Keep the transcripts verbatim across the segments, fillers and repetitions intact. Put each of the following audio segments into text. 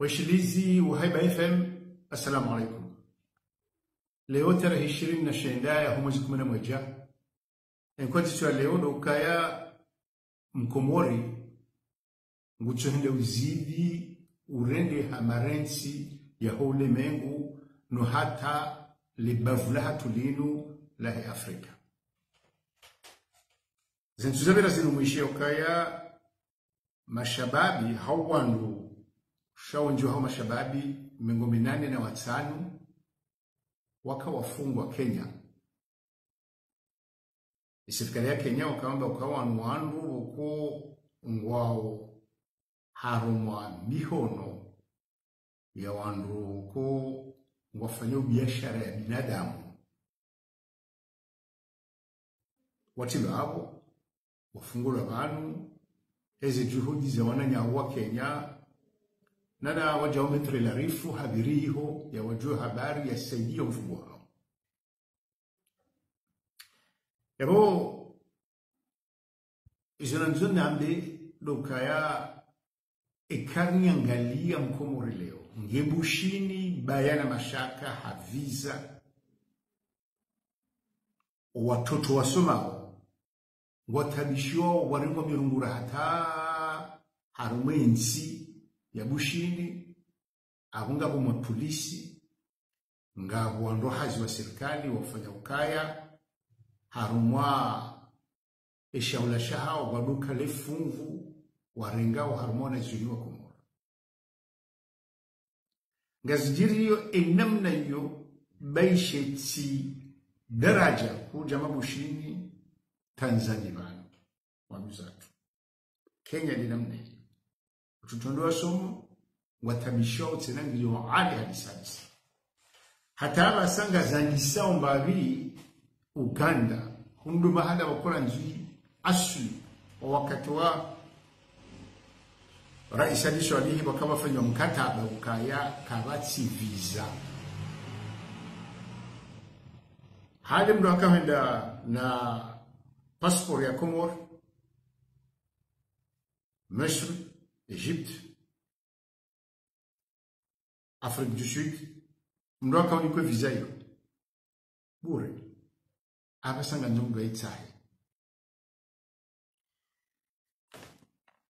Washilizi wa Haiba F M, assalamu alaikum. Leo tarehi ishirini na shenda ya ho mwezi kumi na mweja. Enkwa zitso ya leo ndo ukaya Mkomori ngutsohenda uzidi urendeha marentsi ya ho ulemengu no hata le bavu lahatru linu lahe Afrika. Zentsu zapvira zinu mwishiya ukaya mashababi hau wandru sha wendji hao mashababi mengo minane na watsanu waka wafungwa Kenya. Isirikali ya Kenya waka wamba ukaya wanu wandru uko ngwao harumwa mihono ya wandru uko ngwafanyao biashara ya binadamu. Watrilwa apvo, wafungulwa pvanu, eze juhudi za wananyawo wa Kenya, nana wadjao Maître Larifou, habari iho, ya wadjuwe habari ya saidiya mfungwa hawo. Yapvo, izo nandzo nambe ndo ukaya eka rinangaliya Mkomori leo, nge Bushini, bayana mashaka, ha visa, watoto wasomao, ngwataabishiwao, warengwa mirungura hata harumwa entsi ya Bushini, apvo ngapvo mapolisi, ngapvo wandru hazi wa sirikali wafanya ukaya, harumwa eshaula shahawo, waduka le fungu, warengao harumwa wanazioni wa Komori. Ngazidjiriyo enamna iyo, ba ishe tsi daraja kudja ma Bushini, Tanzania pvanu, wamizatu. Kenya ndi namna iyo. Watoto ndo wasomo, ngwataabishiwao tsena ngiyo hali halisi halisi. Hata apvasa ngazandisao mbapvi Uganda, hundru mahala wakola ndzwi asli, wa wakati wa Rais Ali Swalihi, waka wafanya mkataba ukaya kapvatsi visa. Hali mndru akahenda na passeport ya Komori, Misri, Egypte, Afrique du Sud, mndru akaonikwe visa iyo bure. Apvasa ngandzo mndru aitsahe.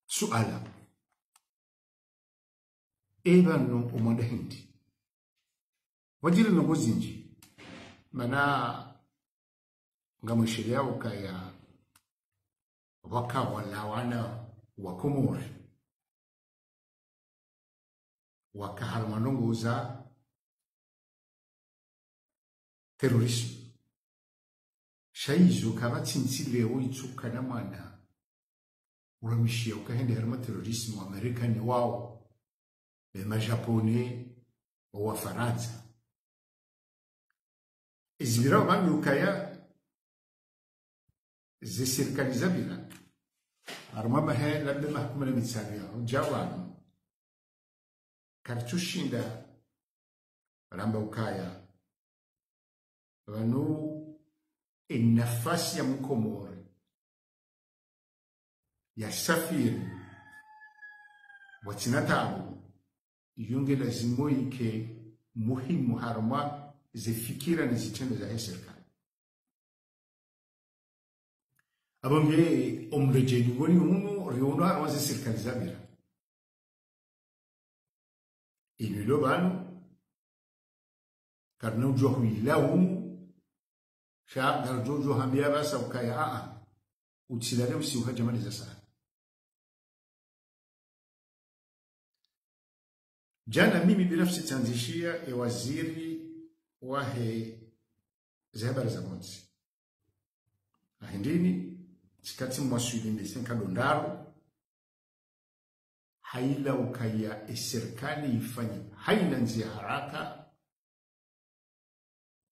Suala. Eba no omwanda hindri? Wadjiri ndrongoo zindji. Mana ngamwishiliyao ukaya pvwaka pvwalawana wa Komori, waka harumwa ndrongoo za terrorisme. Sha izo kapvatsi ntsi leo itsuka na mwana uramishiya ukahende harumwa terrorisme, wa Amerikani wao, e ma Japonais, wa Farantsa. Ezipvirao pvanu ukaya ze sirikali zapvira, harumwa mahe labda maha kumi na mitsanu ya udja pvanu, karitsushinda ramba ukaya pvanu enafasi ya Mkomori ya safiri pvwatsina taabu, iyo nge lazimu ike muhimu harumwa ze fikira ne zitrendwa zahe sirikali. Apvo nge omredjeyi ngoni unu, riono harumwa ze sirikali zapvira. Inu ilo pvanu, karina udjuwa huyilaumu, sha ngaridjo udjuwa hambia apvasa ukaya, aa, utsilale usiku hadja maliza sana. Djana mimi binafsi tsandzishiya e waziri wahe ze habari za pvontsi. Ahindrini, tsikatsi mwaswili mese nkado ndraru, hayila ukaya e sirikali ifanye hayina ndzia haraka,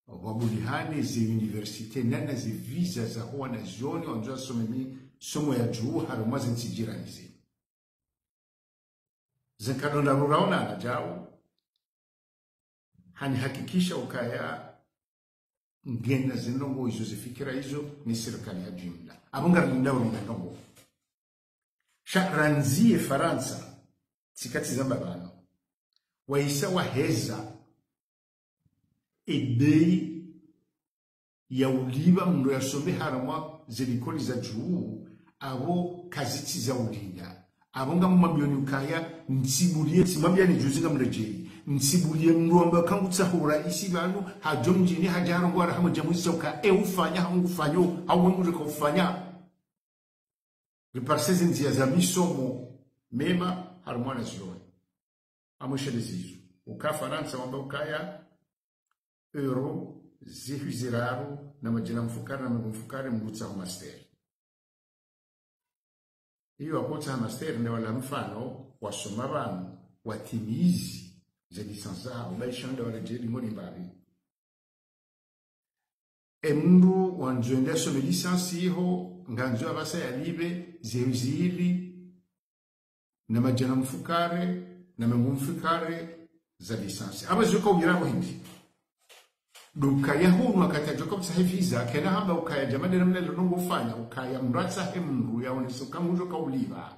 wabulihane ze université nana ze visa za ho wanazioni wandzo wasome misomo ya juu harumwa ze ntsi jirani zinu. Ze nkado ndraru raonana djau, hanihakikisha ukaya ngena ze ndrongoo izo, ze fikira izo, ne sirikali ya jimla. Apvo ngarilindao ne ndrongoo. Sha randzi e Farantsa, tsikatsi zamba pvanu, Wahisa waheza ebeyi ya ulipva mndru yasome harumwa zelikoli za juu, apvo kazitsi za ulinda. Apvo ngamumwambiyoni ukaya, ntsibuliye, tsimwambiyani juzi ngamredjeyi. Ntsibuliye mndru amba kangutsaho uraisi pvanu, hadjo mdjini, hadja harongowa raha mdja mwisa uka, e ufanya, hau ngufanyo, hau wengudjo ka ufanya. Riparise zendziya za misomo mema, harumwa wanazioni. Amweshelezi izo. Uka Farantsa wamba ukaya, euro zihwi ziraru na madjana mfukare na mengo mfukare mndru utsaho master. Iyo wakotsaha master nde wala mfano wasoma pvanu, watimizi ze licence zahawo, ba isha nde waredjeyi ngoni mbali. E mndru wandzo ende yasome licence iho, ngandzo apvasa yalipve zihwi zili na madjana mfukare na mengo mfukare za licence. Apvo zidjoka uwira pvo hindri. Ndo ukaya hunu wakati yadjoka utsaha visa, kayina hamba ukaya djamade namna lilo ngufanya, ukaya mndru atsahe mndru yaonese uka ngudjoka ulipva.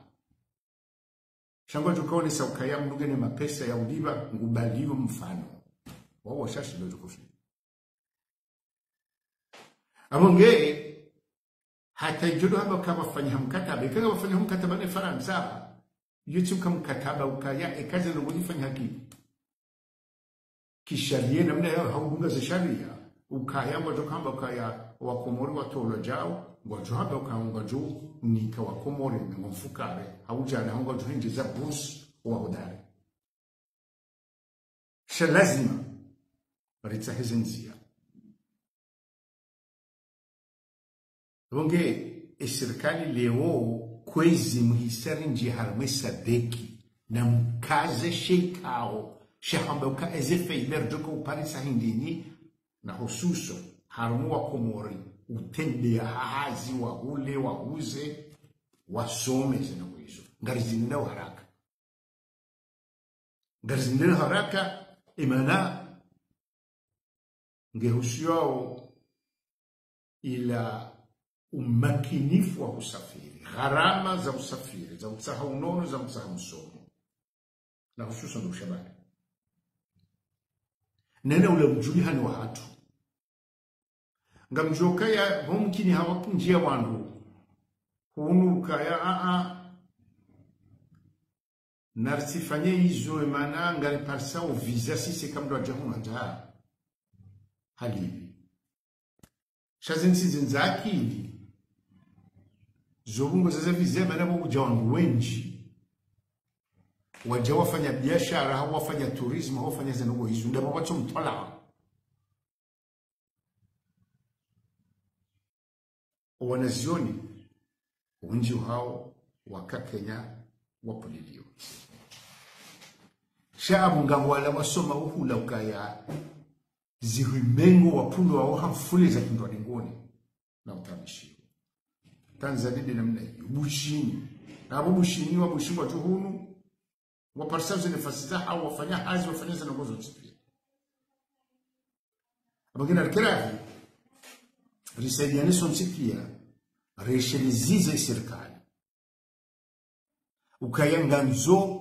Sha ngwadjoka onesa ukaya mndru ngena mapesa ya ulipva, ngubaliyo mfano. Wawo washashi ndo djoka ufi. Apvo nge, hata idjo ndo hamba uka pvwafanyiha mkataba, ika pvwafanyiha mkataba ne Farantsa, iyo tsi uka mkataba ukaya, eka ze ndrongoo zifanyihwa ki, kishariya, namna ya hau dunga ze shariya, ukaya ngwadjoka hamba ukaya Wakomori watolwa djao, ngwadjo hamba uka ngwadjo nika Wakomori mengo mfukare, hau djana hau ngwadjo hendjeza bourse wahodari. Sha lazima ritsahe zendziya. Pvo nge, e sirikali leo kwezi muhisa rindji harumwa e sadeki, na mkaze she ikao, sha hamba uka eze faiba ridjoka uparisa hindrini, na hususo harumwa Wakomori, utrende ya hahazi, wahule, wahuze, wasome ze ndrongoo izo. Ngarizindrao haraka. Ngarizindrao haraka, emana ngehusiwao ila umakinifu wa usafiri, gharama za usafiri, za utsaha unono, za utsaha msomo. Na hususan ndo ushabani. Nene ule mdjulihano wahatru. Ngamdjo kaya, pvo mkini hawa kunjia wandru. Hunu ukaya, a, a. Naritsifanye izo emana ngariparisao visa sisi eka mndru adja hunu adja halipvi. Sha zentsi zindza akili. Zo pvungo zeze visa emana pvo kudja wandru wendji. Wadja wafanya biashara, hau wafanya tourisme, hau wafanya ze ndrongoo izo. Ndapvo pvatso mtwalaa. Owanazioni, wendji wahawo waka Kenya wapvuliliwa. Sha apvo ngapvo wala wasoma uhula ukaya zihwi mengo wapvulwa wawo ha mfule za hindrwa dingoni na utamishiwa. Tanzania nde namna iyo. Bushini. Na apvo Bushini wa Bushini wa tuhunu, waparisa ze nafasi zahawo, wafanya hazi, wafanya ze ndrongoo zontsi pia. Apvo nge narikerahi, risaidiane sontsi pia, reshelezeze sirikali. Ukaya ngandzo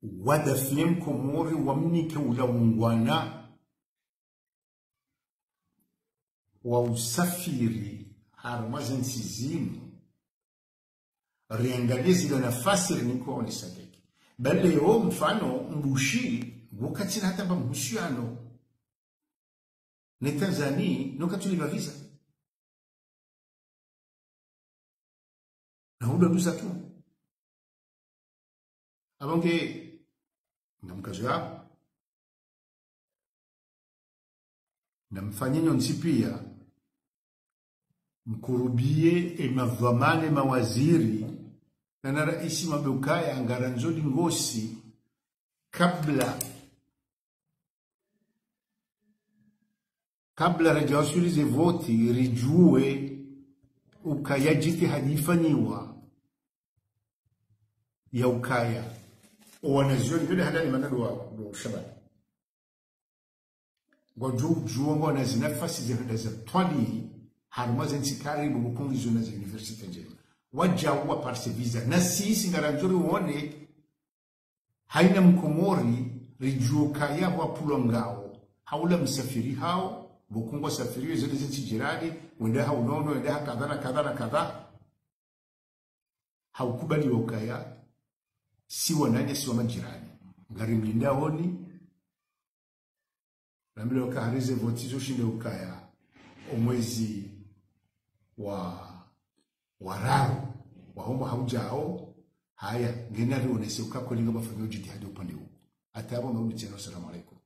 wadafiye Mkomori wamnike ula ungwana wa usafiri harumwa zentsi zinu, riangalie zila nafasi rinikwa onesateki. Ba leo mfano Mbushi, pvo katsina hata mba muhusiano ne Tanzania, no katsulipva visa. Na hudo duza tu. Apvo nge, ngamkazo yapvo. Na mfanye nyontsi pia, mkurubiye emadhwamana, mawaziri, na na raisi mwambe ukaya ngarandzo lingosi kabla, kabla radja waswili ze voti, ridjuwe ukaya djitihadi ifanyiwa ya ukaya owanazioni, yule handani mana ndo wa, ndo ushabani. Ngwadjo udjuwa ngwana zinafasi zihanda za twali, harumwa zentsi karibu bukungi zona za université ndjema. Wadjau waparise visa. Na sisi ngarandzo riwone, haina Mkomori, ridjuwa ukaya pvwa pvulwa ngao, haula msafiri hao, pvo kungo safiri yo zende zintsi jirani, wende ha unono, wende ha kadha na kadha na kadha. Haukubali ukaya, si wananya, si wa majirani. Ngari mlinda honi, rambilwa uka hari ze voti zo shinde ukaya, omwezi wa, wa raru, wa homo haujao, haya, ngena rionese uka kweli ngapvafanya ujitihadi upande huu. Hata yapvo, mauri tsena, assalamu alaikum.